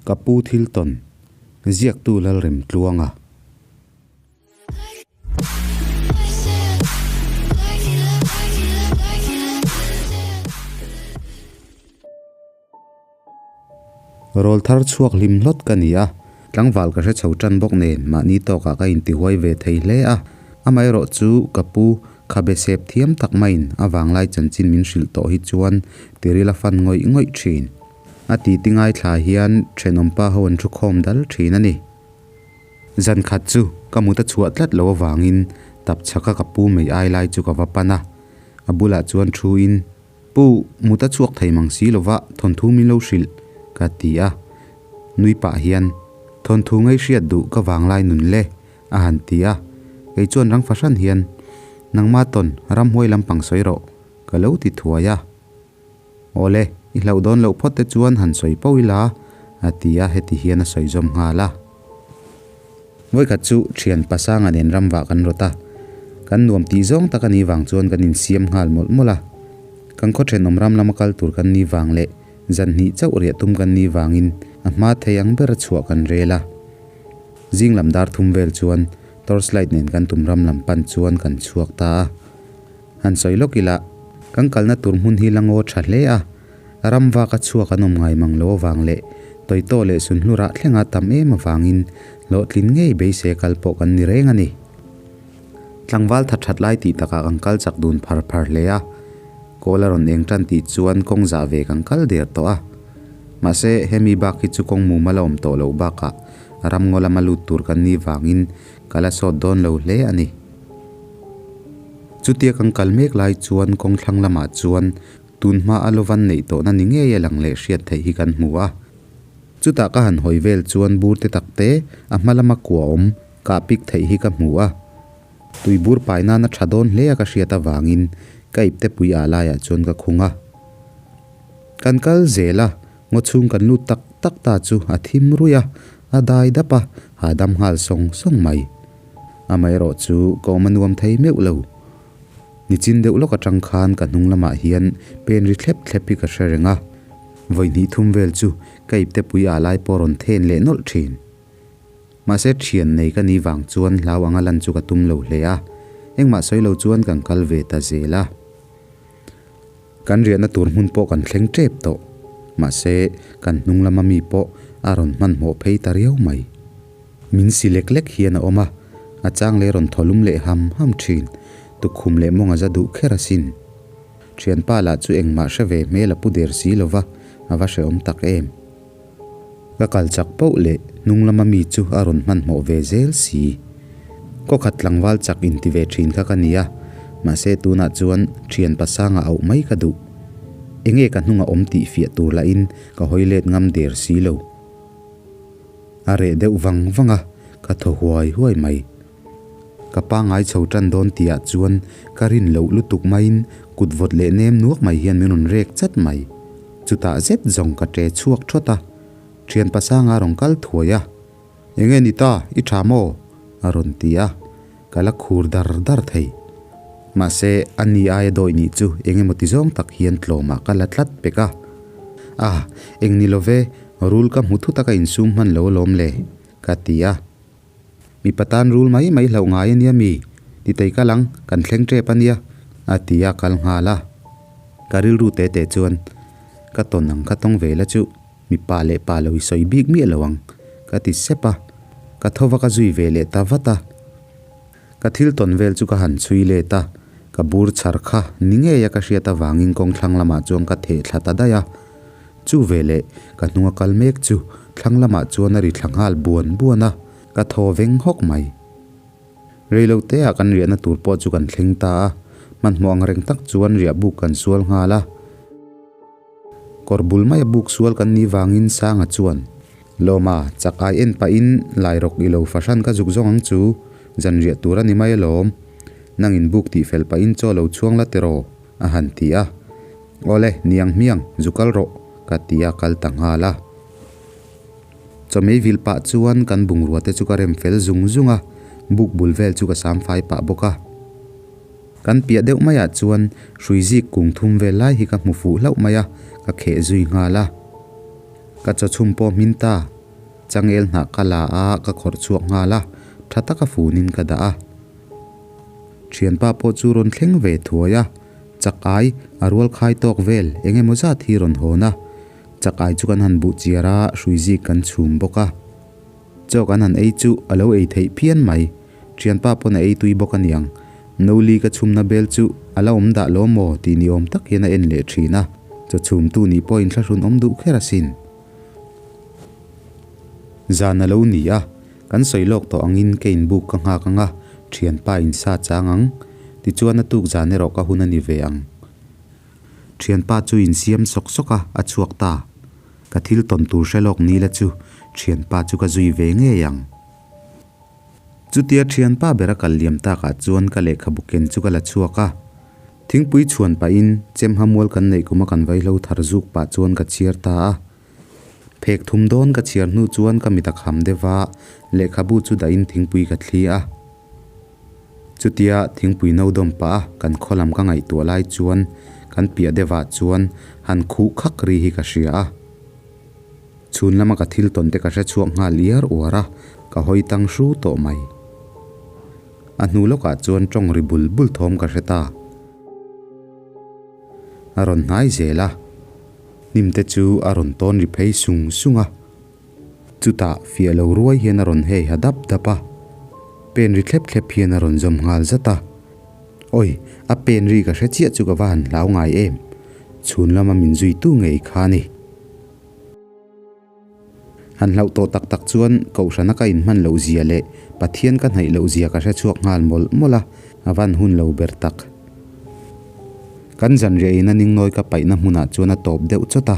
Ka pu thil tawn, ziaktu Lalremtluanga. Rawl thar chhuak hlim hlawt ka ni a, tlangval ka hre chho tan bawk nen mahni tawkah ka intihuai ve thei hle a. Amaherawh chu ka pu khabe sep thiam tak maiin a vanglai chanchin min hrilh tawh hi chuan tiril a fan ngawih ngawih thin. A titi ngaithla hian thenawmpa ho an thu khawm dal thin a ni. Zan khat chu ka mut a chhuah tlat lo avangin tap chhaka ka pu mei ai lai chu ka va pan a, a bulah chuan thuin, Pu, mut a chhuak thei mang si lova thawnthu min lo hrilh, ka ti a. Nui pah hian, Thawnthu ngei hriat duh ka vanglai nun le, a han ti a. Kei chuan rang fahran hian, Nangma tawn ramhuai lampang sawi rawh, ka lo ti thuai a. Awle, i hlauh dawn loh phawt te chuan han sawi poh ila, a ti a, heti hian a sawi zawm nghal a. Vawikhat chu thian Pasanga nen ramvah kan rawt a, kan nuam tih zawng tak a nih vang chuan kan insiam nghal mawlh mawlh a. Kan khaw thenawm ram lama kal tur kan nih vang leh zan hnih chauh riah tum kan nih vangin a hma thei ang ber a chhuah kan rel a. Zing lam dar thum vel chuan torchlight nen kan tum ram lam pan chuan kan chhuak ta a. Han sawi lawk ila, kan kalna tur hmun hi la ngaw tha hle a, ram vak a chhuak an awm ngai mang lo avang leh Toyto leh Sunhlurah thlenga tam em avangin hlawhtlin ngei beisei kal pawh kan ni reng a ni. Tlangval tha that lai tih takah kan kal chak dun phar phar hle a, kawl a rawn eng tan tih chuan kawng zah ve kan kal der tawh a. Mahse, hemi bak hi chu kawng mumal a awm tawh loh bakah ram ngaw lama lut tur kan nih vangin ka la sawt dawn lo hle a ni. Chutia kan kal mek lai chuan kawng thlang lamah chuan tun hma a lovan neih tawhna ni ngei a lang leh hriat theih hi kan hmu a. Chutah ka han hawi vel chuan bur te tak te a hma lama kua awm kah pik theih hi ka hmu a. Tui bur pai nana tha dawn hle a ka hriat avangin ka ipte pui ah laiah chuan ka khung a. Kan kal zel a, ngaw chhung kan lut tak tak ta chu a thim ruih a, a dai dap a, hahdam nghal sawng sawng mai. Amaherawh chu ka awm a nuam thei meuh lo. Nichin deuh lawk atang khan ka hnung lamah hian pen ri thlep thlep hi ka hre reng a. Vawi hnih thum vel chu ka ipte pui ah lai pawh rawn then leh nawlh thin. Mahse thian nei ka nih vang chuan hlau anga lan chu ka tum lo hle a, engmah sawi lo chuan kan kal ve ta zel a. Kan riahna tur hmun pawh kan thleng tep tawh. Mahse, kan hnung lama mi pawh a rawn hmanhmawh phei ta riau mai. Min si lek lek hian a awm a, a chang leh rawn thaw lum leh ham ham thin. Tukkhum leh mawng a za duh kher asin. Thianpa lah chu engmah hre ve hmel a pu der si lo va, a va hrehawm tak em. Ka kal chak poh leh hnung lama mi chu a rawn hmanhmawh ve zel si. Khaw khat tlangval chak inti ve thin kha ka ni a, mahse tunah chuan thian pasanga auh mai ka duh. Enge ka hnunga awm tih fiah tur lahin ka hawi let ngam der si lo. A reh deuh vang vang a, ka thaw huai huai mai. Ka pangai chho tan dawn tihah chuan ka rin loh lutuk maiin kut vawt leh nem nuak mai hian min rawn rek chat mai. Chutah zet zawng ka ṭe chhuak ṭhawt a, ṭhian pasanga rawn kal thuai a. Enge ni ta, i ṭha maw? a rawn ti a, ka la khur dar dar thei. Mahse, a ni aia dawih nih chu eng emaw ti zawng tak hian tlawmah ka la tlat pek a. A, eng ni lo ve, rul ka hmu thut a ka insum hman lo alawm le, ka ti a. Mipa tan rul mai mai hlauh ngai ania mi? Ti tei kal ang, kan thleng tep ania, a ti a kal nghal a. Ka rilru te te chuan ka tawn ang ka tawng ve la chu mipa leh pa lo i sawi bik miah lo ang, ka ti sep a. Ka tho va ka zui ve leh ta vat a. Ka thil tawn vel chu ka han chhui let a, ka bur chhar kha ni ngei a ka hriat avangin kawng thlang lamah chuan ka theh thla ta daih a. Chu veleh ka hnunga kal mek chu thlang lamah chuan a ri thla nghal buan buan a, ka thaw veng hawk mai. Reilo te ah kan riahna tur pawh chu kan thleng ta a, hmanhmawh ang reng tak chuan riah buk kan sual nghal a. Kawr bul maia buk sual kan nih vangin Sanga chuan, Lawma, chak ai en pahin Lairawk i lo fahran ka zuk zawng ang chu, zan riah tur a ni mai alawm. Nangin buk tih fel pahin chaw lo chhuang la tiraw? a han ti a. Awle, niang hmiang, zu kal rawh, ka ti a kal ta nghal a. Chawmei vil pah chuan kan bungrua te chu ka rem fel zung zung a, buk bul vel chu ka sam fai pah bawk a. Kan piah deuh maiah chuan hrui zik kung thum vel lai hi ka hmu fuh hlauh mai a, ka kheh zui nghal a. Ka chaw chhum pawh hmin ta. Changel hnah ka la a, ka khawrh chhuak nghal a, tha taka funin ka dah a. Thianpa pawh chu rawn thleng ve thuai a, chak ai a rual khai tawk vel eng emaw zat hi rawn hawn a. Chak ai chu kan han buh chiar a, hrui zik kan chhum bawk a. Chaw kan han ei chu a lo ei theih phian mai. Thianpa pawn a ei tui bawk a niang. Noli ka chhumna bel chu a la awm dah lo maw tih ni awm tak hian a en leh thin a, chaw chhumtu nih pawh inthlahrun awm duh kher asin. Zan a lo ni a, kan sawi lawk tawh angin ka inbuk ka nghak ang a, thianpa in sa chang ang. Tichuan a tuk zan erawh ka hun a ni ve ang. Thianpa chu insiam sawk sawk a, a chhuak ta. Ka thil tawn tur hre lawk ni la chu thianpa chu ka zui ve ngei ang. Chutia thianpa bera kal liam takah chuan ka lehkhabu ken chu ka la chhuak a. Thingpui chhuan pahin chem hamual kan neih kuma kan vaihlo thar zuk pah chuan ka chhiar ta a. Phek thum dawn ka chhiar hnu chuan ka mit a kham deuh va, lehkhabu chu dahin thingpui ka thli a. Chutia thingpui no dawm pah a kan khaw lam ka ngaihtuah lai chuan kan piah deuhah chuan han khuh khak ri hi ka hria a. Chhun lama ka thil tawn te ka hre chhuak nghal iar uar a, ka hawi tang hru tawh mai. A hnu lawkah chuan tawng ri bul bul thawm ka hre ta. A rawn hnai zel a, hnim te chu a rawn tawn ri phei sung sung a. Chutah fiah lo ruai hian a rawn hei ha dap dap a, pen ri thlep thlep hian a rawn zawm nghal zat a. Awi, a pen ri ka hre chiah chu ka va han hlau ngai em! Chhun lama min zuitu ngei kha a ni. Han hlauh tawh tak tak chuan Kohhrana ka inhman loh zia leh Pathian ka hnaih loh zia ka hre chhuak nghal mawlh mawlh a, a van hun lo ber tak. Kan zanriah ina ningnawi ka paihna hmunah chuan a tawp deuh chawt a,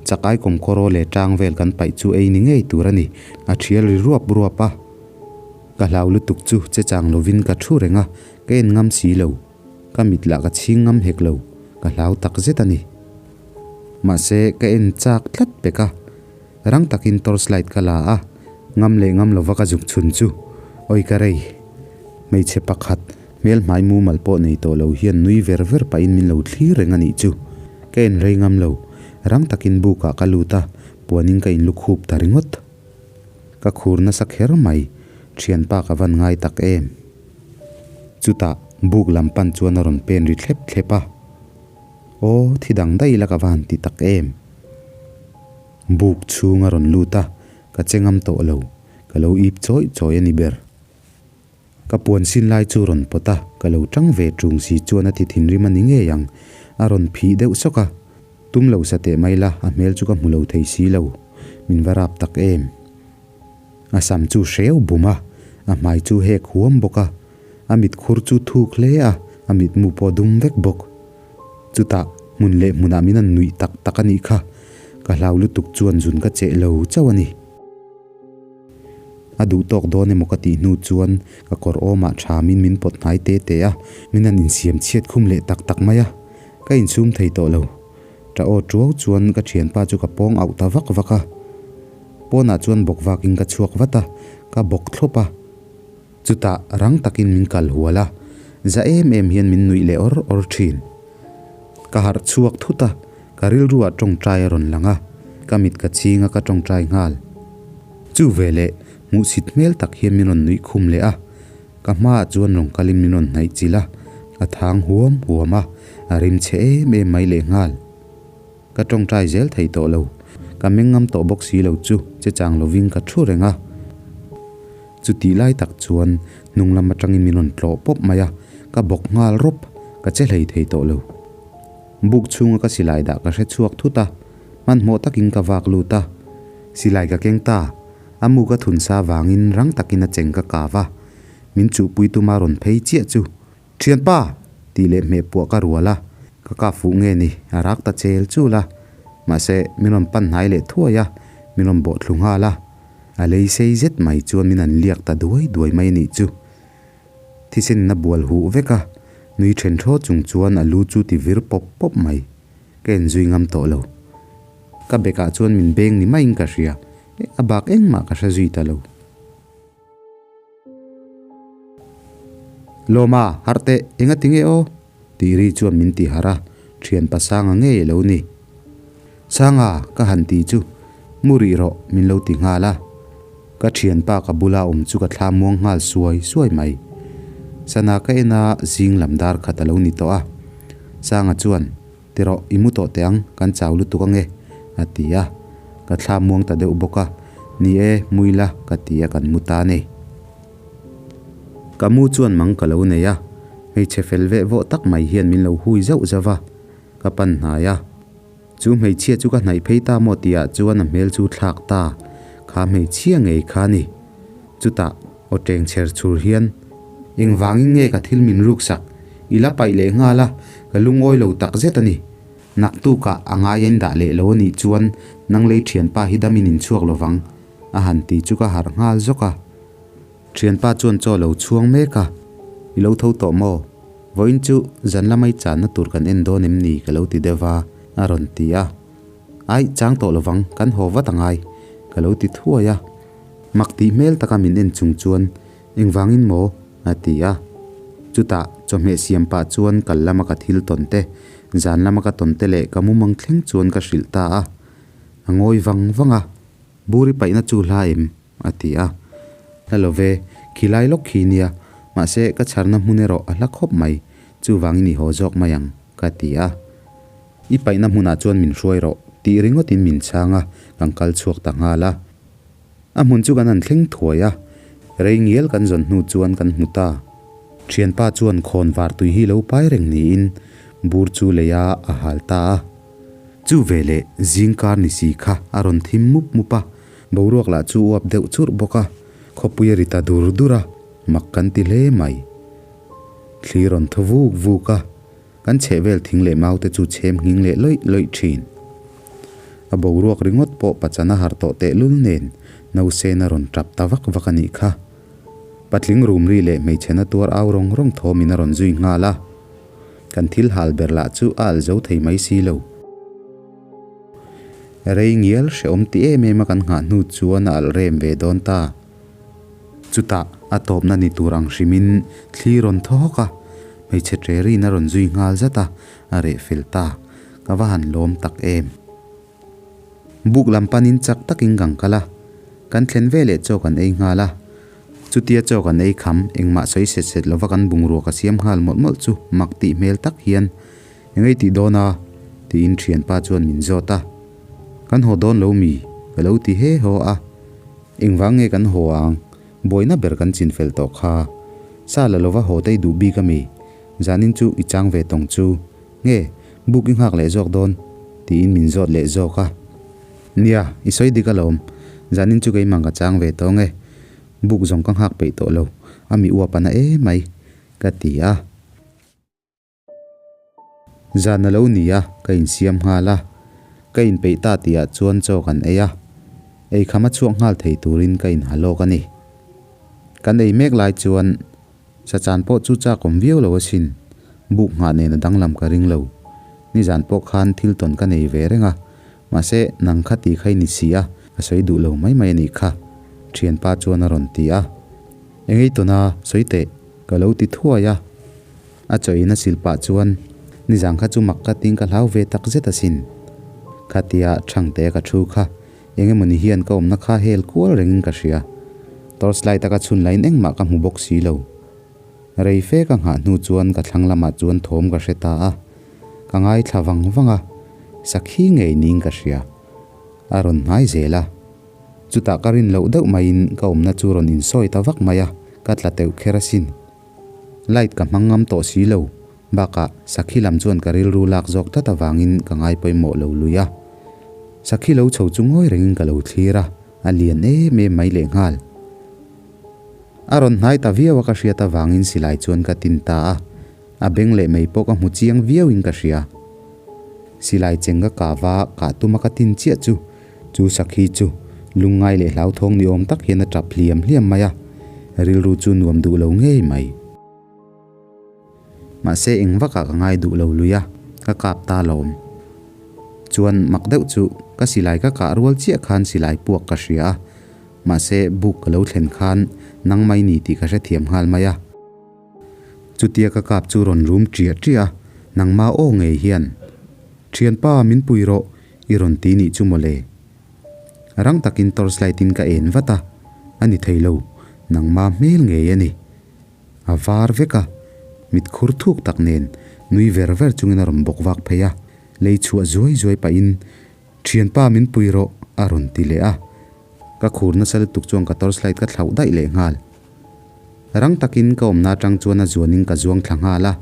chakai kawmkawraw leh tang vel kan paih chu ei ni ngei tur a ni, a thial ri ruap ruap a. Ka hlau lutuk chu che chang lovin ka thu reng a, ka en ngam si lo. Ka mit lah ka chhing ngam hek lo, ka hlau tak zet a ni. Mahse, ka en chak tlat pek a, rang takin torch light ka la a, ngam leh ngam lova ka zuk chhun chu, awi ka rei. Hmeichhe pakhat, hmel hmai mumal pawh nei tawh lo hian nui ver ver pahin min lo thlir reng a nih chu. Ka en rei ngam lo, rang takin bukah ka lut a, puanin ka inlukhup ta ringawt. Ka khur nasa kher mai, thianpa ka van ngai tak em. Chutah buk lam pan chuan a rawn pen ri thlep thlep a, Aw, thi dang daih ila ka va han ti tak em? Buk chhung a rawn lut a, ka che ngam tawh lo, ka lo ip chawih chawih a ni ber. Ka puan sin lai chu rawn pawt a, ka lo tang ve tung si chuan a ti thinrim a ni ngei ang, a rawn phih deuh sawk a. Tum lo sa teh mai la, a hmel chu ka hmu lo thei si lo, min va rap tak em? A sam chu hreu bum a, a hmai chu hek huam bawk a, a mit khur chu thuk hle a, a mitmu pawh dum vek bawk. Chutah, hmun leh hmunah min an nuih tak tak a nih kha, ka hlau lutuk chuan zun ka cheh lo chauh a ni. A duh tawk dawn emaw ka tih hnu chuan ka kawr awmah thamin min pawt hnai te te a, min han insiam chhiat khum leh tak tak mai a, ka insum thei tawh lo. Ṭah aw ṭuau chuan ka ṭhianpa chu ka pawng auh ta vak vak a. Pawnah chuan bawk vakin ka chhuak vat a, ka bawk thlawp a. Chutah rang takin min kal hual a, za em em hian min nuih leh awr awr ṭhin. Ka harh chhuak thut a, ka rilruah ṭawngṭai a rawn lang a, ka mit ka chhing a ka ṭawngṭai nghal. Chu veleh hmuhsit hmel tak hian min rawn nuih khum leh a, Ka hmaah chuan rawn kalin min rawn hnaih chilh a, a thang huam huam a, a rim chhe em em mai lehnghal. Ka tawngtai zel thei tawh lo, ka meng ngam tawh bawk si lo chu che chang lovin ka thu reng a. Chutih lai tak chuan hnung lam atangin min rawn tlawh pawp mai a, ka bawk nghal rawp, ka che hlei thei tawh lo. Buk chhunga ka silai dah ka hre chhuak thut a, hmanhmawh takin ka vak lut a, silai ka keng ta. A mu ka thun sa vangin rang takin a cheng ka kav a, min chuhpui tuma rawn phei chiah chu, Thianpa! tih leh hmeh puah ka rual a, ka kap fuh nge ni, a rak ta chel chul a. Mahse, min rawn pan hnai leh thuai a, min rawn bawh thlu nghal a. A lei sei zet mai chuan min an liak ta duai duai mai anih chu. Thisen a bual huh vek a, nui then thaw chung chuan a lu chu ti vir pawp pawp mai. Ka enzui ngam tawh lo. Ka bekah chuan min beng ni maiin ka hria. A bak engmah ka hre zui ta lo. Lawma, harh teh, enga ti nge aw? Tih ri chuan min ti harh a, thianpa Sanga ngei a lo ni. Sanga, ka han ti chu, mu rih rawh, min lo ti nghal a. Ka thianpa ka bula awm chu ka thla muang nghal suai suai mai. Sana ka en a, zing lam dar khat a lo ni tawh a. Sanga chuan, Ti rawh, i mu tawh teh ang, kan chau lutuk ange, a ti a. Ka thla muang ta deuh bawk a, Ni e, mui la, ka ti a kan mu ta ni. Ka mu chuan mang ka lo nei a, hmeichhe fel veh vawh tak mai hian min lo hui zauh zauh va, ka pan hnai a. Chu hmeichhia chu ka hnaih phei ta maw tihah chuan a hmel chu thlak ta, kha hmeichhia ngei kha a ni. Chutah aw teng chher chhur hian, Engvangin nge ka thil min ruksak i la paih leh nghal a, ka lungawi lo tak zet a ni. Naktukah a ngai a indah leh lo a nih chuan nang lei thianpa hi damin inchhuak lovang, a han ti chu ka harh nghal zawk a. Thianpa chuan chaw lo chhuang mek a, I lo tho tawh maw? Vawiin chu zan lama i channa tur kan en dawn em ni ka lo ti deuh va, a rawn ti a. Aih, chang tawh lovang, kan haw vat angai, ka lo ti thuai a. Mak tih hmel taka min en chung chuan, Engvangin maw? a ti a. Chutah, chawhmeh siam pah chuan kal lama ka thil tawn te, zan lama ka tawn te leh ka mumang thleng chuan ka hrilh ta a. A ngawi vang vang a, Bur i paihna chu hla em? a ti a. Hla lo ve, khilai lawk khi nia, mahse ka chharna hmun erawh a hla khawp mai, chuvangin i haw zawk mai ang, ka ti a. I paihna hmunah chuan min hruai rawh, tih ringawtin min chhang a, kan kal chhuak ta nghal a. A hmun chu kan han thleng thuai a, rei ngial kan zawn hnu chuan kan hmu ta. Thianpa chuan khawn var tui hi lo pai reng niin bur chu lei a a hal ta a. Chu veleh zingkar ni si kha a rawn thim mup mup a, Boruak lah chu uap deuh churh bawk a, khawpui a ri ta dur dur a, mak kan ti hle mai. Thli rawn thaw vuk vuk a, kan chhehvel thing leh mau te chu chhem nghing leh lawih lawih thin. A boruak ringawt pawh pachan a harh tawh tehlul nen Nausen a rawn tap ta vak vak a nih kha. Patling rum ri leh hmeichhe na tuar au rawng rawng thawmin a rawn zui nghal a, kan thil hal ber lah chu a alh zo thei mai si lo. Rei ngial hrehawm ti em em a kan nghah hnu chuan a alh rem ve dawn ta. Chutah a tawpna ni tur ang hrimin thli rawn thaw hawk a, hmeichhe ṭe rin a rawn zui nghal zat a, a reh fel ta. Ka va han lawm tak em. Buk lam panin chak takin kan kal a, kan thlen veleh chaw kan ei nghal a. Chutia chaw kan ei kham, engmah sawi set set lova kan bungrua ka siam nghal mawlh mawlh chu mak tih hmel tak hian Engei tih dawn a? tiin thianpa chuan min zawt a. Kan haw dawn lo mi? ka lo ti he haw a. Engvang nge kan haw ang? Buaina ber kan chin fel tawh kha. Sa la lova haw te i duh bik a mi? Zanin chu i chang ve tawng chu. Nge, buk i nghak leh zawk dawn? tiin min zawt leh zawk a. Nia, i sawi dik alawm. Zanin chu keimah ka chang ve tawng e. Buk zawng ka nghak peih tawh lo. A mi uap a na emai, ka ti a. Zan a lo ni a, ka insiam nghal a. Ka inpeih ta tihah chuan chaw kan ei a, eikham a chhuak nghal thei turin ka inha lawk a ni. Kan ei mek lai chuan sachan pawh chu chak awm viau lo asin, buk nghah nen a danglam ka ring lo. Nizan pawh khan thil tawn ka nei ve reng a, mahse nang kha ti kha i ni si a, ka sawi duh lo mai mai a nih kha, thianpa chuan a rawn ti a. Engei tawna sawi teh, ka lo ti thuai a. A chawin a sil pah chuan, Nizan kha chu mak ka ting ka hlau ve tak zet asin. Khatia Thangtea ka thu kha, eng emawni hian ka awmna kha hel kual rengin ka hria. Torch light a ka chhun lahin engmah ka hmu bawk si lo. Rei fe ka nghah hnu chuan ka thlang lamah chuan thawm ka hre ta a. Ka ngaithla vang vang a, sakhi ngei niin ka hria. A rawn hnai zel a. Chutah ka rin loh deuh maiin ka awmna chu rawn insawi ta vak mai a, ka tla teuh kher asin. Light ka hmang ngam tawh si lo, bakah sakhi lam chuan ka rilru lak zawk tlat avangin ka ngai pawimawh lo lui a. Sakhi lo chho chu ngawi rengin ka lo thlir a, a lian em em mai lehnghal. A rawn hnai ta viau a ka hriat avangin silai chuan ka tin ta a, a beng leh mei pawh ka hmu chiang viauin ka hria. Silai cheng ka kah va kah tuma ka tin chiah chu Chu sakhi chu lungngai leh hlauthawng ni awm tak hian a tap hliam hliam mai a, rilru chu nuam duh lo ngei mai. Mahse eng vakah ka ngai duh lo lui a, ka kap ta lawm. Chuan mak deuh chu ka silai ka kah rual chiah khan silai puak ka hria a, mahse buk ka lo thlen khan nang mai ni tih ka hrethiam nghal mai a. Chutia ka kap chu rawn rum ṭiah ṭiah a, nangma aw ngei hian, Ṭhianpa min pui rawh, i rawn ti nih chu mawle. Rang takin torch light in ka en vat a, A ni thei lo, nangma hmel ngei a ni. A var vek a, mit khur thuk tak nen nui ver ver chungin a rawn bawk vak phei a, lei chhuah zuai zuai pahin, Thianpa min pui rawh, a rawn ti leh a. Ka khur nasa lutuk chuan ka torchlight ka thlauh daih leh nghal. Rang takin ka awmna atang chuan a zuanin ka zuang thla nghal a,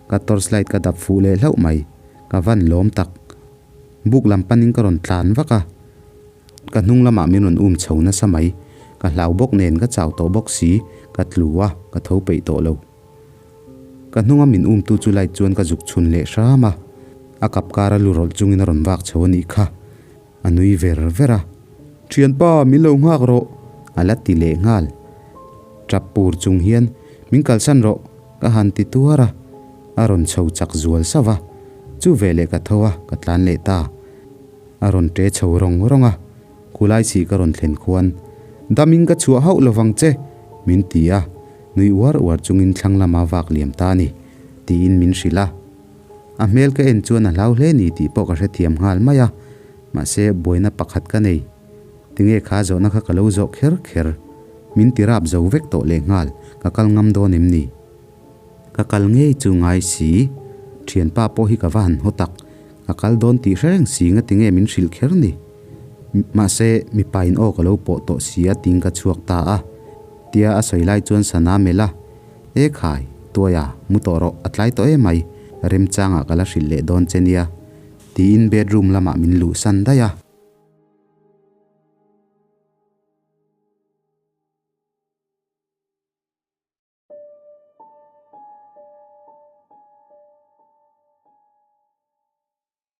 ka torchlight ka dap fuh leh hlauh mai, ka van lawm tak. Buk lam panin ka rawn tlan vak a, ka hnung lamah min rawn um chho nasa mai, ka hlau bawk nen ka chau tawh bawk si, ka tlu a, ka tho peih tawh lo. Ka hnunga min umtu chu light chuan ka zuk chhun leh hram a, a kap kara lu rawlh chungin a rawn vak chho a nih kha. A nui ver ver a, Thianpa, min lo nghak rawh, a la ti leh nghal. Tap pur chung hian, Min kalsan rawh, ka han ti tuar a, a rawn chho chak zual sauh a, chu veleh ka tho a, ka tlan leh ta. A rawn ṭe chho rawng rawng a, khulai chhih ka rawn thlen khuan, Damin ka chhuah hauh lovang che, min ti a, nui uar uar chungin thlang lama vak liam ta a ni, tiin min hrilh a. A hmel ka en chuan a hlau hle ni tih pawh ka hrethiam nghal mai a, mahse buaina pakhat ka nei. Tinge kha zawhna kha ka lo zawh kher kher. Min ti rap zo vek tawh leh nghal, ka kal ngam dawn em ni? Ka kal ngei chu ngai si, thianpa pawh hi ka va han haw tak, ka kal dawn tih hre reng si nga tinge min hrilh kher ni? Mahse mipa in aw ka lo pawh tawh si a ting ka chhuak ta a, tia a sawi lai chuan sana melh a. E khai, Tuaia, mu tawh rawh, a tlai tawh emai, remchangah ka la hrilh leh dawn che nia, tiin bedroom lamah min luhsan daih a.